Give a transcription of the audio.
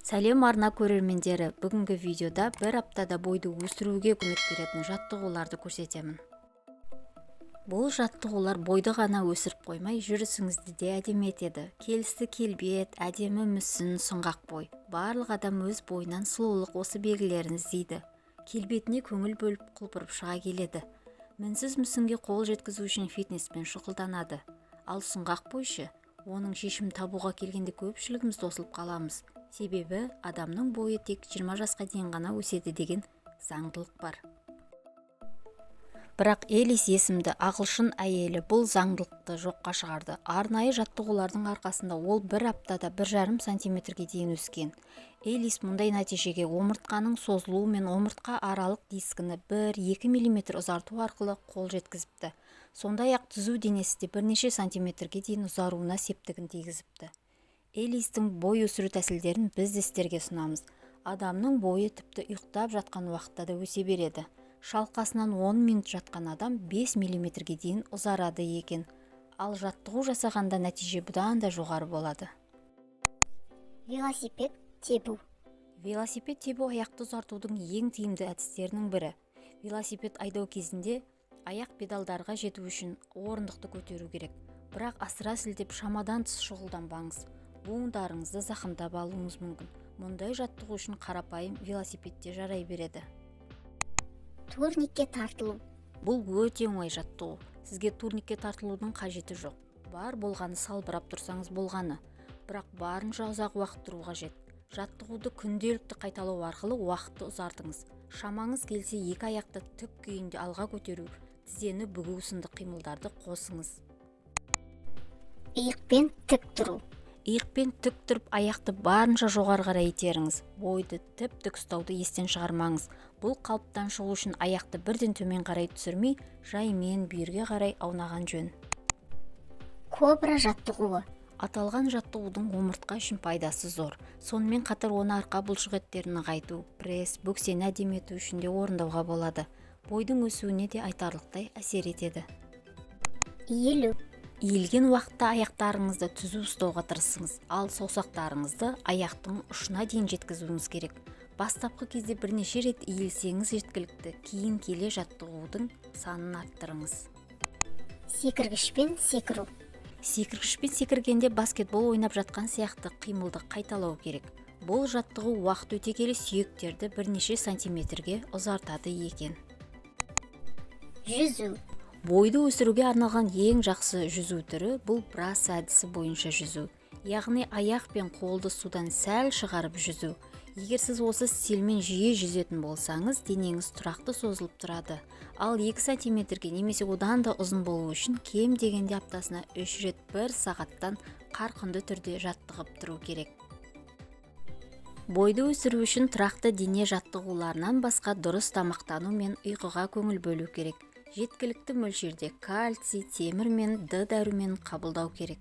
Сәлем, арна көрермендері! Бүгінгі видеода бір аптада бойды өсіруге көмек беретін жаттығуларды көрсетемін. Бұл жаттығулар бойды ғана өсіріп қоймай, жүрісіңізді де әдемі етеді. Келісті келбет, әдемі мүсін, сұңғақ бой. Барлық адам өз бойынан сұлулық осы белгілерін іздейді. Келбетіне көңіл бөліп, құлпырып шыға келеді. Мінсіз мүсінге қол жеткізу үшін фитнеспен шұғылданады. Ал сұңғақ бой ше? Оның шешімін табуға келгенде көпшілігіміз тосылып қаламыз. Себебі адамның бойы тек 20 жасқа дейін ғана өседі деген заңдылық бар. Бірақ Элис есімді ағылшын әйелі бұл заңдылықты жоққа шығарды. Арнайы жаттығулардың арқасында ол бір аптада 1,5 сантиметрге дейін өскен. Элис мұндай нәтижеге омыртқаның созылуы мен омыртқа аралық дискіні 1-2 мм ұзарту арқылы қол жеткізіпті. Сондай-ақ түзу денесі де бірнеше сантиметрге дейін ұзаруына септігін тигізіпті. Элистің бой өсіру тәсілдерін біз де сіздерге ұсынамыз. Адамның бойы тіпті ұйықтап жатқан уақытта да өсе береді. Шалқасынан 10 минут жатқан адам 5 миллиметрге дейін ұзарады екен. Ал жаттығу жасағанда нәтиже бұдан да жоғары болады. Велосипед тебу. Велосипед тебу – аяқты ұзартудың ең тиімді әдістерінің бірі. Велосипед айдау кезінде аяқ педалдарға жету үшін орындықты көтеру керек. Бірақ асыра сілтеп, шамадан тыс шұғылданбаңыз. Буындарыңызды зақымдап алуыңыз мүмкін. Мұндай жаттығу үшін қарапайым велосипед те жарай береді. Турникке тартылу. Бұл өте оңай жаттығу. Сізге турникке тартылудың қажеті жоқ. Бар болғаны салбырап тұрсаңыз болғаны. Бірақ барынша ұзақ уақыт тұру қажет. Жаттығуды күнделікті қайталау арқылы уақытты ұзартыңыз. Шамаңыз келсе, екі аяқты тік күйінде алға көтеру, тізені бүгу сынды қимылдарды қосыңыз. Иықпен тік тұру. Иықпен тік тұрып, аяқты барынша жоғары қарай итеріңіз. Бойды тіп тік ұстауды естен шығармаңыз. Бұл қалыптан шығу үшін аяқты бірден төмен қарай түсірмей, жаймен бүйірге қарай аунаған жөн. Кобра жаттығуы. Аталған жаттығудың омыртқа үшін пайдасы зор. Сонымен қатар оны арқа бұлшықеттерін нығайту, пресс, бөксені әдемі ету үшін де орындауға болады. Бойдың өсуіне де айтарлықтай әсер етеді. Иілу. Иілген уақытта аяқтарыңызды түзу ұстауға тырысыңыз, ал саусақтарыңызды аяқтың ұшына дейін жеткізуіңіз керек. Бастапқы кезде бірнеше рет иілсеңіз жеткілікті. Кейін келе жаттығудың санын арттырыңыз. Секіргішпен секіру. Секіргішпен секіргенде баскетбол ойнап жатқан сияқты қимылды қайталау керек. Бұл жаттығу уақыт өте келе сүйектерді бірнеше сантиметрге ұзартады екен. Жүзу. Бойды өсіруге арналған ең жақсы жүзу түрі – бұл брасс әдісі бойынша жүзу, яғни аяқ пен қолды судан сәл шығарып жүзу. Егер сіз осы стильмен жиі жүзетін болсаңыз, денеңіз тұрақты созылып тұрады. Ал 2 сантиметрге немесе одан да ұзын болу үшін кем дегенде аптасына 3 рет бір сағаттан қарқынды түрде жаттығып тұру керек. Бойды өсіру үшін тұрақты дене жаттығуларынан басқа дұрыс тамақтану мен ұйқыға көңіл бөлу керек. Жеткілікті мөлшерде кальций, темір мен Д дәруменін қабылдау керек.